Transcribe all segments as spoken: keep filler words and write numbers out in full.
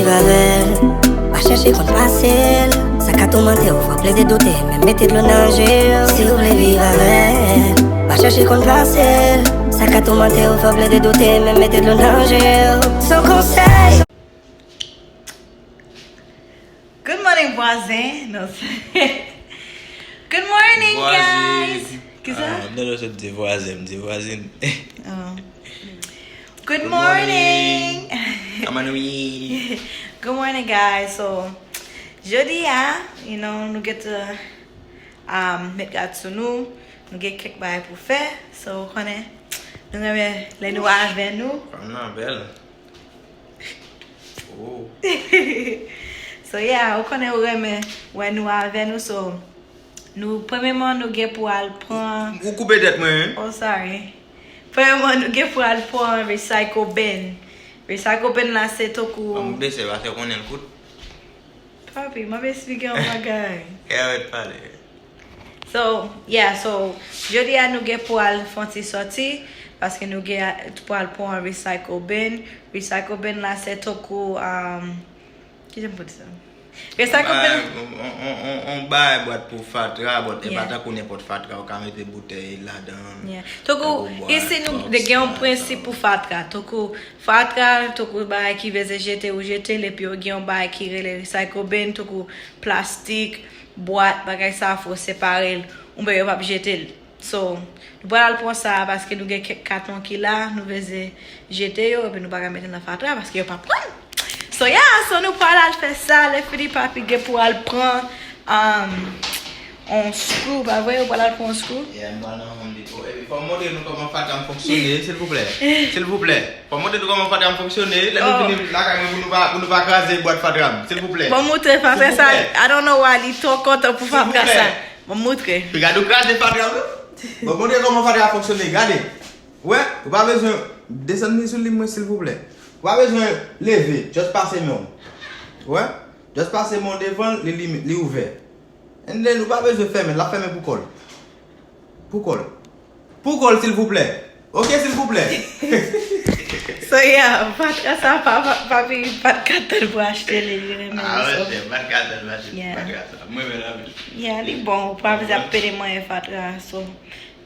Avè l, pa chèche konn pase l. Sa ka toumante w, fè w plede doute, men mete dlo nan je w. Si w vle viv avè l, pa chèche konn pase l. Sa ka toumante w, fè w plede doute, men mete dlo nan je w. Se yon konsèy. Good morning, vwazen. Non, se- Good morning, guys. Vwazen. Kisa? Ah, non, non, se di vwazen, m di vwazen. Oh. Good morning. Kòman nou ye? Good morning, guys. So, jodi a, you know, nou get to um, met gad sou nou. Nou gen kèk bagay pou fè. So, ou konnen, nou renmen lè nou avè nou. Fanm nan bèl. Oh. So, yeah, ou konnen ou renmen wè nou avè nou. So, nou, premyèman, nou gen pou al pran. Ou koupe tèt mwen, wi. Oh, sorry. Premyèman, nou gen pou al pran recycle bin. Recycle bin la, se tankou. Ban m bese, paske konnen l kout. Papi, m ap esplike yon bagay. Kè rèd pale. So, yeah, so, jodi a nou gen pou al fè yon ti sòti, paske nou gen a- pou al pran yon recycle bin. Recycle bin la, se tankou, um, ki jan m pou di sa? Recycle bin. Yon, yon, yon, yon, yon bagay bwat pou fatra, but e pa tankou nenpòt fatra, ou ka mete boutèy ladan. Yeah. Tankou, isi nou gen yon prensip pou fatra. Tankou, fatra, tankou bagay ki veze jete, ou jete l, epi yo gen yon bagay ki rele recycle bin, tankou plastik, bwat, bagay sa, fò w separe l, oubyen yo p ap jete l. So, nou pral al pran sa a paske nou gen kèk katon ki la, nou veze jete yo, epi nou pa ka mete nan fatra paske yo p ap pran. So, yeah, so nou pral al fè sa, lè fini papi gen pou al pran, um, on screw, pa vre? Ou pral al pran on screw? Yeah, m pral nan Home Depot. Epi fò m montre nou kòman fatra m fonksyone, silvouplè. Silvouplè. Fò m montre nou kòman fatra m fonksyone. Lè nou vini lakay mwen pou nou pa, pou nou pa kraze bwat fatra m, silvouplè. Bon, montre fatra sa. Silvouplè. I don't know why li twò kontan pou fatra sa. Silvouplè. Bon, montre. Gade ou kraze fatra m, non? Bon, montre kòman fatra a fonksyone. Gade. Wè, ou pa bezwen desann li sou li mwen, silvouplè. Ou pa bezwen leve, just pase men w. Wè, just pase men w devan l, li, li, li ouvè. And then, ou pa bezwen fèmen, l ap fèmen pou kò l. Pou kò l. Pou kò l, silvouplè. Oke, silvouplè. So, yeah, fatra sa, pa, pa, papi pa t ka tann pou achte li, li renmen li, so. Ah, monchè, pa t ka tann pou achte fatra sa. Mwen menm la, wi. Yeah, li bon, ou pa bezwen ap pede manyen fatra, so,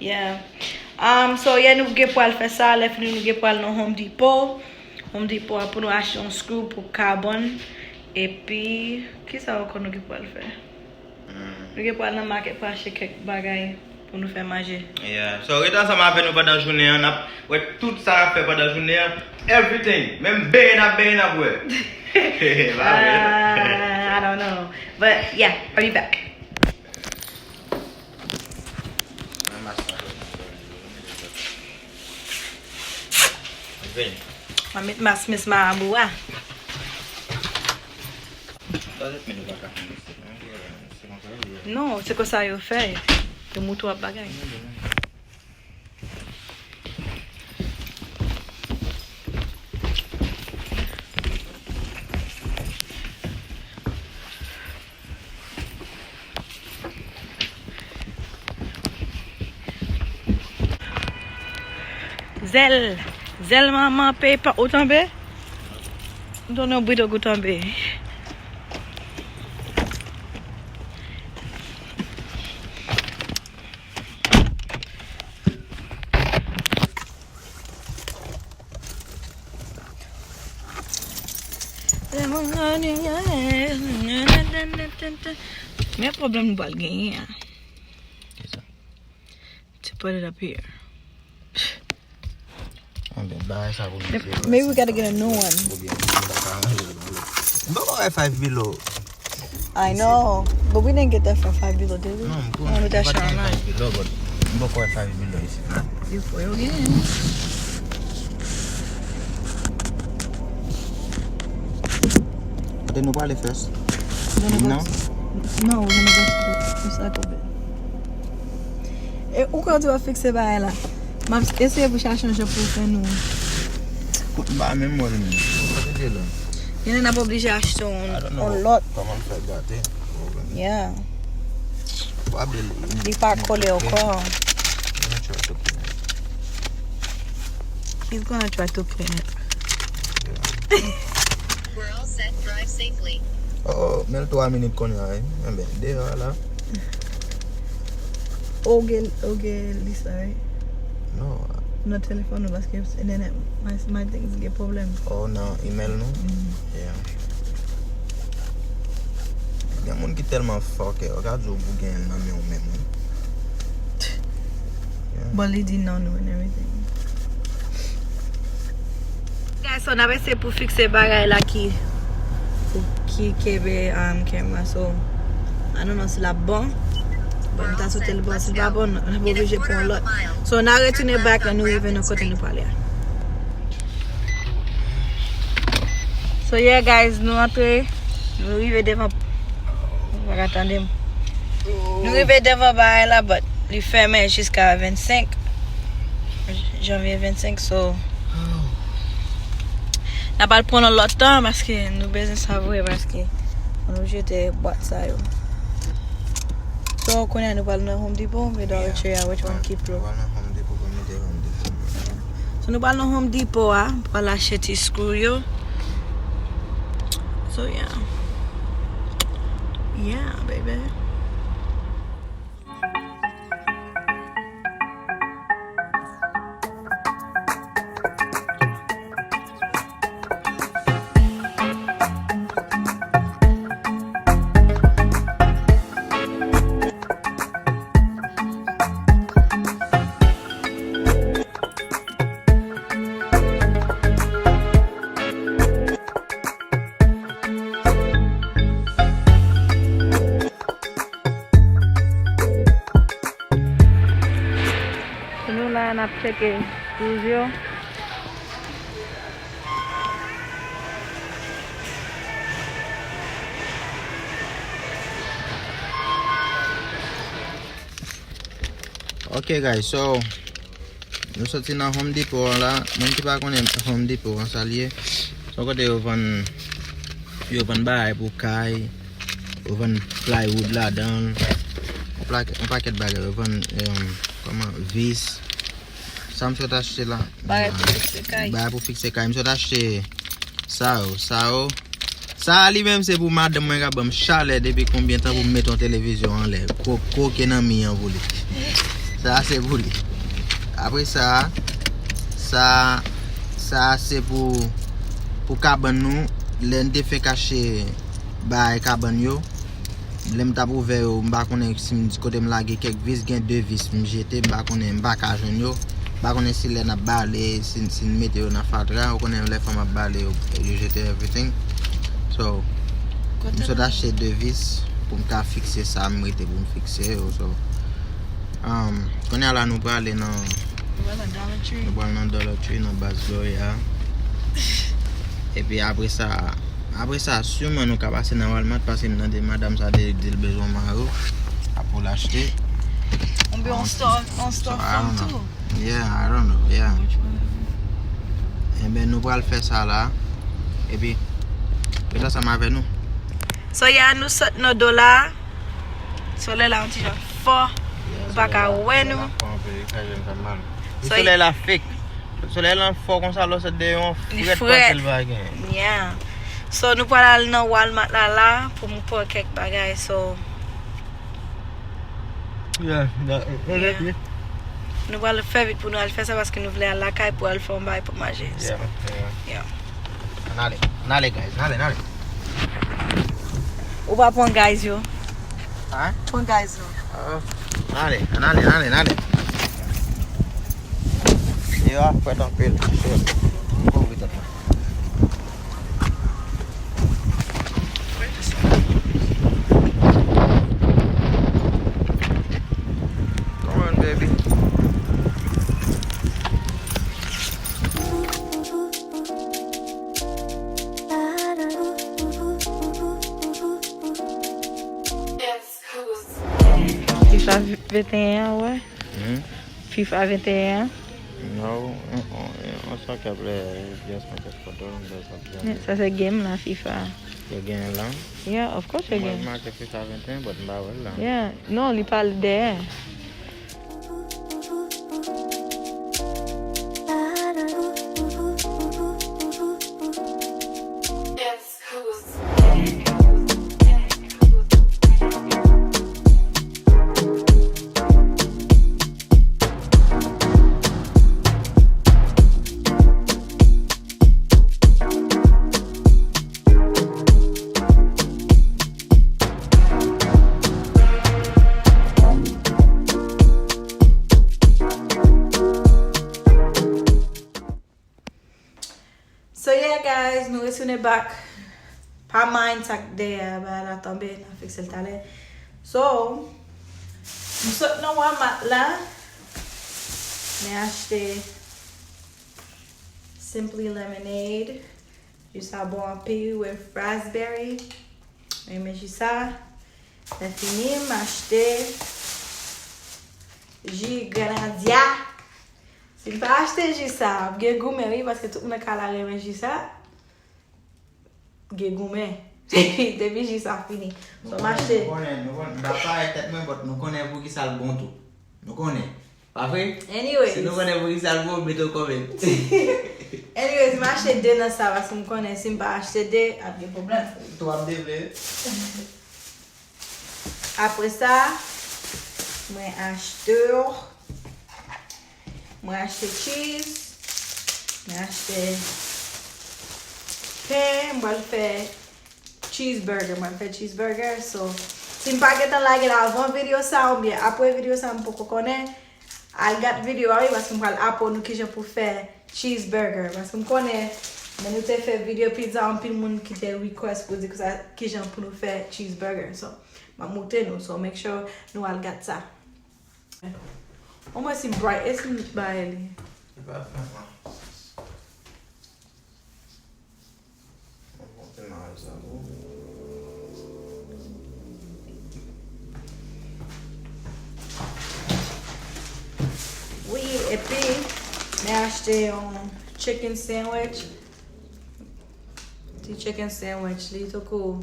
yeah. Um, so, yeah, nou gen pou al fè sa, lè fini, nou gen pou al nan Home Depot. Home Depot a pou nou achte yon screw pou kabòn. Epi, kisa ankò nou gen pou al fè? Nou gen pou al nan makèt pou achte kèk bagay pou nou fè manje. Yeah. So, ret ansanm avè nou pandan jounen an. N ap wè tout sa n ap fè pandan jounen an. Everything. Menm benyen n ap benyen, n ap wè. Pa vre? Uh, I don't know. But, yeah, I'll be back. Vini. Mwen met mas mis marabou a. Non, se konsa yo fè. Yo moutre w ap bagay. Zèl, zèl manman peyi pa ou tonbe? M tande yon bri tankou tonbe. Men pwoblèm nou pral genyen an. Kisa? To put it up here. Anben, bagay sa pou nou fè. Maybe we gotta get a new one. Oubyen, nou pa ka ranje l, non. M poko wè five below. I know, but we didn't get that from Five Below, did we? Non, m konnen, m pa t gen Five Below, but m poko wè Five Below isi la. You for real? Kote nou prale first? Non, non, non, non, non, non. E ou kwè w di w ap fikse bagay la? M ap eseye pou chache yon jan pou fè nou. Kout ba menm mwen menm. Kote l ye la? Gen lè n ap oblije achte yon, yon lòt. Kòman l fè gate? Yeah. Li pa kole ankò. Let me try to clean it. He's gonna try to clean it. Yeah. Oh, men l twa minit kounye a, wi. Enben, deyò a la. Ou gen, ou gen lis la, wi? No. Nan telefòn nou, paske internet, my, my things gen pwoblèm. Oh, nan email nou? Yeah. Gen moun ki tèlman fuck, yo ka di w pou gen nan men w menm, wi. Yeah. But li di non nou and everything. Guys, so n ap eseye pou fikse bagay la ki, pou ki kenbe, um, camera. So, I don't know si l ap bon. But m ta swete l bon. Si l pa bon, n ap oblije pran yon lòt. So, n a retounen back lè nou rive nan kote nou prale a. So, yeah, guys, nou antre. Nou rive devan. Ou pa ka tande m. Nou rive devan bagay la, but li fèmen jiska vennsenk janvye vennsenk, so n ap al pran yon lòt tan paske nou bezwen sa vre, paske nou jete bwat sa yo. So, kounye a nou pral nan Home Depot, men Dollar Tree a, which one ki pli? Nou pral nan Home Depot, pou mete Home Depot. So, nou pral nan Home Depot a, pral achte ti screw yo. So, yeah. Yeah, baby. Nou la, n ap tcheke screws yo. Ok, guys, so, nou soti nan Home Depot an la. Moun ki pa konnen Home Depot an, sa l ye, se yon kote yo vann, yo vann bagay pou kay, yo vann plywood ladan l, yon plak-, yon pakèt bagay, yo vann, em, kòman, vis. Sa m sot achte la? Bagay pou fikse kay. Bagay pou fikse kay. M sot achte sa yo, sa yo. Sa a li menm se pou madanm mwen k ap ban m chalè depi konbyen tan pou m mete yon televizyon anlè. Kwo-, kwoke nan mi an pou li. Sa a se pou li. Apre sa, sa, sa a se pou, pou kabann nou. Lè n te fenk achte bagay kabann yo, lè m t ap ouvè yo, m pa konnen si m, kote m lage kèk vis, gen de vis m jete, m pa konnen, m pa ka jwenn yo. M pa konnen si lè n ap bale, si, si n mete yo nan fatra, ou konnen lè fanm ap bale, yo, yo jete everything. So, m sot achte de vis pou m ka fikse sa m rete pou m fikse yo. So, um, kounye a la nou prale nan, nou pral nan Dollar Tree. Nou pral nan Dollar Tree, nan Baz Gloria. Epi apre sa, Apre sa, siman nou ka pase nan Walmart, paske m tande madanm sa te di l bezwen yon mayo. Apre l achte. Oubyen yon store, yon store femme tou. Yeah, I don't know, yeah. Enben, nou pral fè sa la. Epi, rete ansanm avè nou. So, yeah, nou sot nan Dollar. Solèy la yon ti jan fò. Nou pa ka wè nou. Solèy la fake. Solèy la fò konsa, lè w sot deyò, frèt pase l pa gen. Yeah. So, nou pral al nan Walmart la la pou m pran kèk bagay. So, yeah. Nou pral fè vit pou nou al fè sa paske nou vle al lakay pou al fè yon bagay pou manje. So, yeah. Ann ale, ann ale, guys, ann ale, ann ale. Ou pa pran guys yo? Hein? Pran guys yo. Ah, ann ale, ann ale, ann ale, ann ale. Yo a frèt anpil. Shit. M kouvri tèt mwen. Come on, baby. FIFA venteyen an, wè. Hmm? FIFA venteyen an. No, on, on, on soccer player, just make a photo, that's all. Sa se game la, FIFA. Yo gen lan? Yeah, of course yo gen. Mwen make FIFA venteyen, but m pa wè l la. Yeah. Non, li pa dèyè. Bak, pa mind sa k dèyè a, ba la tonbe, n a fikse l talè. So, m sot nan Walmart la, mwen achte Simply Lemonade. Ji sa bon anpil with raspberry. Mwen renmen ji sa. Lè fini, m achte ji grenadya. Si m pa achte ji sa, m gen goumen wi, paske tout moun nan kay la renmen ji sa. Gen goumen. Depi ji sa fini. So, m achte. Nou konnen, nou konnen, m pa parèt tèt mwen, but nou konnen poukisa l bon tou. Nou konnen. Pa vre? Anyways. Si nou konnen poukisa l bon, mete yon comment. Anyways, m achte de nan sa, paske m konnen si m pa achte de, ap gen pwoblèm. Twa m te vle. Apre sa, mwen achte, mwen achte cheese, mwen achte pen, mwen pral fè cheeseburger, mwen fè cheeseburger. So, si m pa gentan lage l avan videyo sa oubyen apre videyo sa, m poko konnen. Al gad videyo a wi, paske m pral aprann nou kijan pou fè cheeseburger. Paske m konnen, lè nou te fè videyo pizza, anpil moun ki te request pou di konsa, kijan pou nou fè cheeseburger. So, m ap montre nou. So, make sure nou al gad sa. Omwen si bright, e si m bay li? Li pa fè mal. Wi, epi, mwen achte yon chicken sandwich. Ti chicken sandwich, li tankou,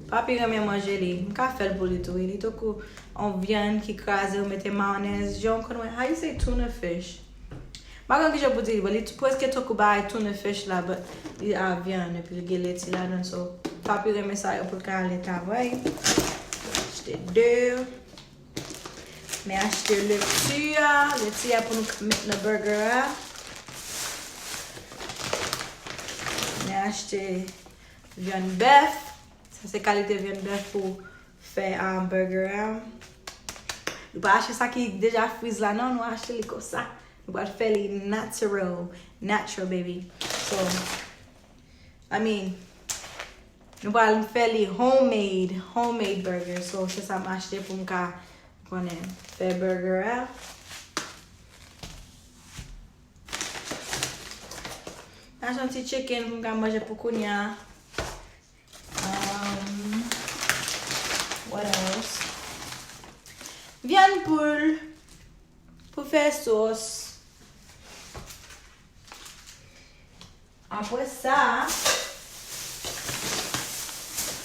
papi renmen manje li. M ka fè l pou li tou, wi. Li tankou yon vyann ki kraze, ou mete mayonèz, jan w konn wè. How you say tuna fish? M pa konn kijan pou di li, but li t-, prèske tankou bagay tuna fish la, but li a vyann, epi li gen leti ladan, so, papi renmen sa yo pou l ka ale travay. Achte de. Men achte leti a, leti a pou nou k-, met nan burger a. Men achte vyann bèf. Sa se kalite vyann bèf pou fè, um, burger a. Nou pa achte sa ki deja friz la, non. Nou achte li konsa. Nou pral fè li natural. Natural, baby. So, I mean, nou pral fè li homemade, homemade burger. So, se sa m achte pou m ka, konnen, fè burger a. M achte yon ti chicken pou m ka manje pou kounye a. Um, what else? Vyann poul pou fè sos. Apre sa,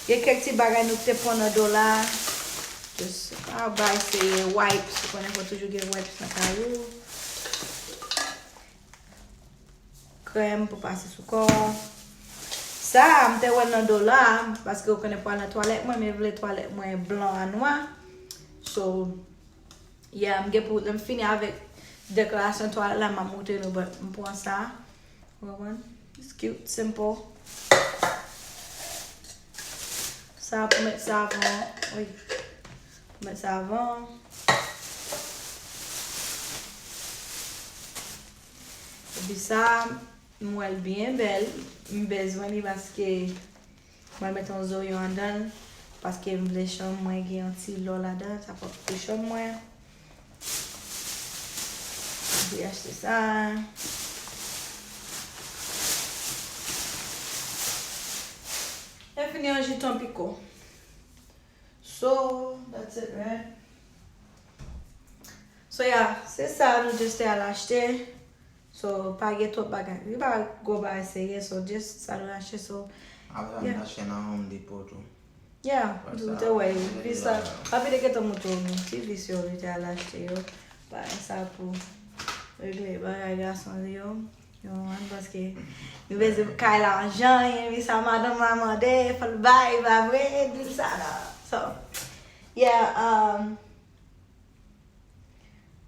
gen kèk ti bagay nou te pran nan do la. Just, ah, bay se wipes. Ou konnen fò toujou gen wipes nan kay ou. Krèm pou pase sou kò. Sa, m te wè l nan do la, paske ou konnen pou al nan twalèt mwen, men vle twalèt mwen blan a nwa. So, yeah, m gen pou, lè m fini avèk deklarasyon twalèt la, m ap montre nou, but m pran sa. Ou konprann? It's cute, simple. Sa pou mèt savon. Wi. Pou mèt savon. Epi sa, m wè l byen bèl. M bezwen li paske mwen met yon zonyon andan l. Paske m vle chanm mwen gen yon ti lò ladan. Sa pwòp pou chanm mwen. Mwen achte sa. Mwen fini yon ji tonpiko. So, that's it, right? So, yeah, se sa nou just te al achte. So, pa gen twòp bagay. Li pa gwo bagay serye, so just sa nou achte, so, apre sa, yeah, nou achte nan Home Depot tou. Yeah, ou te wè, vis la. Papi te gentan montre w, ti vis yo, li te al achte yo. Bagay sa pou regle bagay gason yo. Yo, an, paske nou bezwen kay la an jan, vis sa madanm la mande, fò l bay, pa vre, di l sa la. So, yeah, um,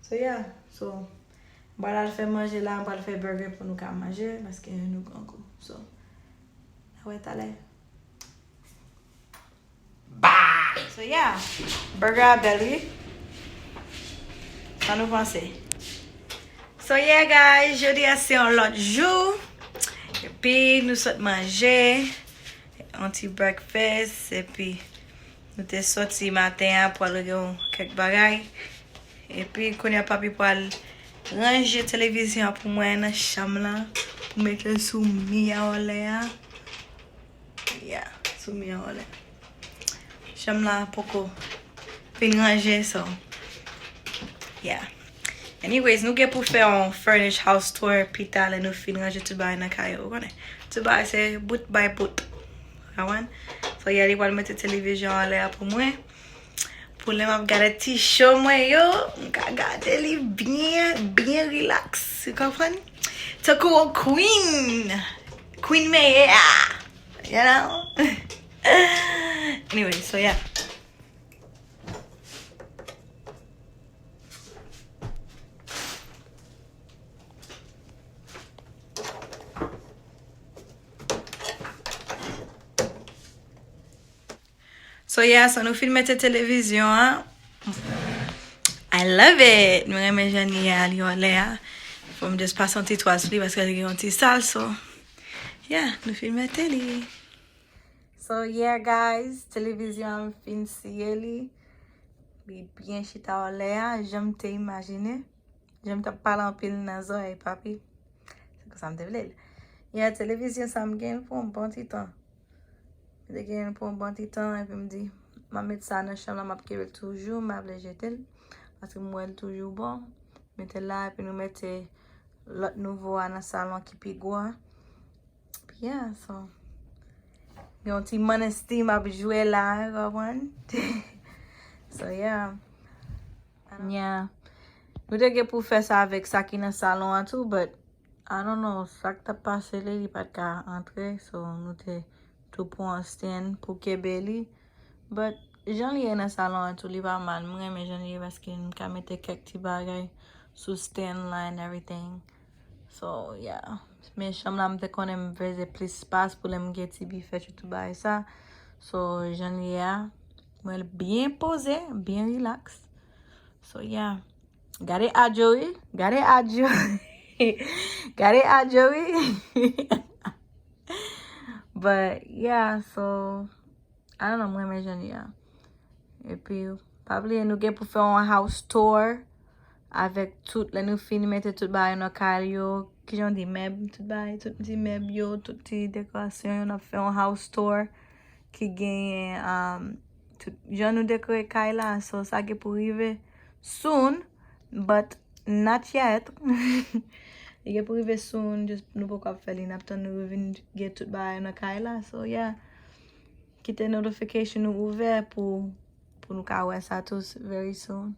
so, yeah, so, m pral al fè manje la, m pral fè burger pou nou ka manje, paske nou grangou. So, n a wè talè. Bye! So, yeah. Burger a bèl, wi. Sa nou panse? So, yeah, guys. Jodi a se yon lòt jou. Gen Epi nou sot manje yon ti breakfast, epi nou te soti maten an pou al regle yon kèk bagay. Epi kounye a papi pral ranje televizyon an pou mwen nan chanm lan, pou mete l sou mi a anlè a. Yeah, sou mi a anlè. Chanm la poko fin ranje, so yeah. Anyways, nou gen pou fè yon furnished house tour pita lè nou fin ranje tout bagay nan kay yo, ou konnen. Tout bagay se bout by bout. Ou konprann? So yeah, li pral mete televizyon anlè a pou mwen. Pou lè m ap gade ti show mwen yo, m ka gade li byen, byen relax. Ou konprann? Tankou yon queen. Queen meyè a. You know? Anyway, so yeah. So yeah, so nou fin mete televizyon an. I love it! Mwen renmen jan li ye a, li anlè a. Fò m just pase yon ti twal sou li paske li gen yon ti sal, so yeah, nou fin mete li. So yeah guys, televizyon an m fin siye li. Li byen chita anlè a, jan m te imajine. Jan m t ap pale anpil nan zòrèy papi. Se konsa m te vle l. Yeah, televizyon sa m gen l pou yon bon ti tan. M te gen l pou yon bon ti tan, epi m di, m ap met sa nan chanm la, m ap kenbe l toujou, m pa vle jete l. Paske m wè l toujou bon. Mete l la, epi nou mete lòt nouvo a nan salon ki pi gwo a. Yeah, so. Gen yon ti Monastir m ap jwe la, ou konprann? So, yeah. Yeah. Nou te gen pou fè sa avèk sa ki nan salon an tou, but I don't know, sa k t ap pase li, li pa t ka antre, so nou te tou pran yon stand pou kenbe li. But jan li ye nan salon an tou, li pa mal. Mwen renmen jan li ye paske m ka mete kèk ti bagay sou stand la and everything. So, yeah. Men chanm la, m te konnen m veze plis espas pou lè m gen ti bifè, tout bagay sa. So, jan li ye a, mwen byen poze, byen relax. So, yeah. Gade Adjo wi, gade Adjo. Gade Adjo wi. But yeah, so I don't know, mwen renmen jan li a. Epi pa bliye nou gen pou fè yon house tour avèk tout, lè nou fini mete tout bagay nan kay yo, kijan di, mèb, tout bagay, tout ti mèb yo, tout ti dekorasyon yo, n ap fè yon house tour ki genyen, um, tout jan nou dekore kay la. So sa gen pou rive soon, but not yet. Li gen pou rive soon, just nou poko ap fè li. N ap tann nou vin gen tout bagay nan kay la. So yeah. Kite notification nou ouvè pou, pou nou ka wè sa tou very soon.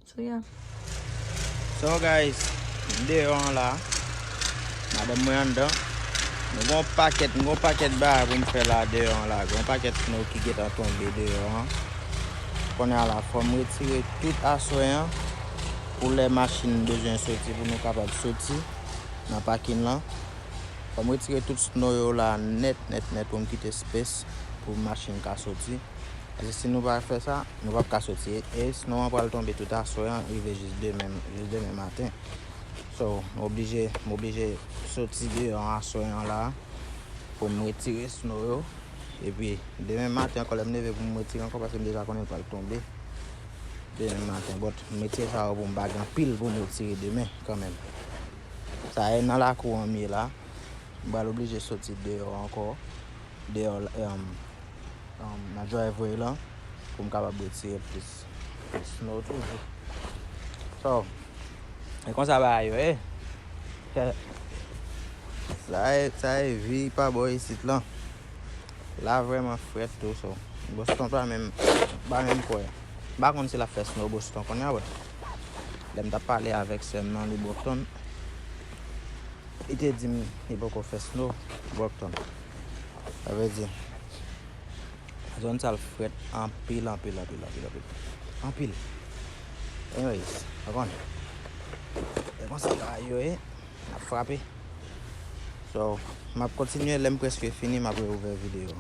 So yeah. So guys, deyò an la. Madanm mwen anndan. Nou gon pakèt, nou gon pakèt bagay pou m fè la deyò an la. Gon pakèt snow ki gentan tonbe deyò an. Kounye a la, fò m retire tout aswè an pou lè machin bezwen soti pou nou kapab soti nan pakin lan. Fò m retire tout snow yo la nèt, nèt, nèt pou m kite space pou machin ka soti. Paske si nou pa fè sa, nou p ap ka soti. E, e snow an pral tonbe tout aswè an, rive jis demen, jis demen maten. So, m oblije, m oblije soti deyò aswè an la pou m retire snow yo. Epi, demen maten ankò, lè m leve pou m retire ankò, paske m deja konnen l pral tonbe demen maten. But, m retire sa yo pou m pa gen anpil pou m retire demen, kanmenm. Sa e nan lakou an m ye la. M pral oblije soti deyò ankò. Deyò, um, um, nan driveway lan. Pou m kapab retire plis, plis snow toujou. So, e konsa bagay yo ye. Sa e, sa e vi pa bò isit lan. La vrèman frèt tou, so. Boston pa menm, pa menm kwè. M pa konn si l ap fè snow Boston kounye a, but lè m t ap pale avèk sè m nan, li Brockton. Li te di m li poko fè snow Brockton. Sa vle di, zòn sa l frèt anpil, anpil, anpil, anpil, anpil. Anpil. Anyways, w konn. E konsa bagay yo ye, n ap frape. So, m ap kontinye, lè m prèske fini, m ap reouvè videyo.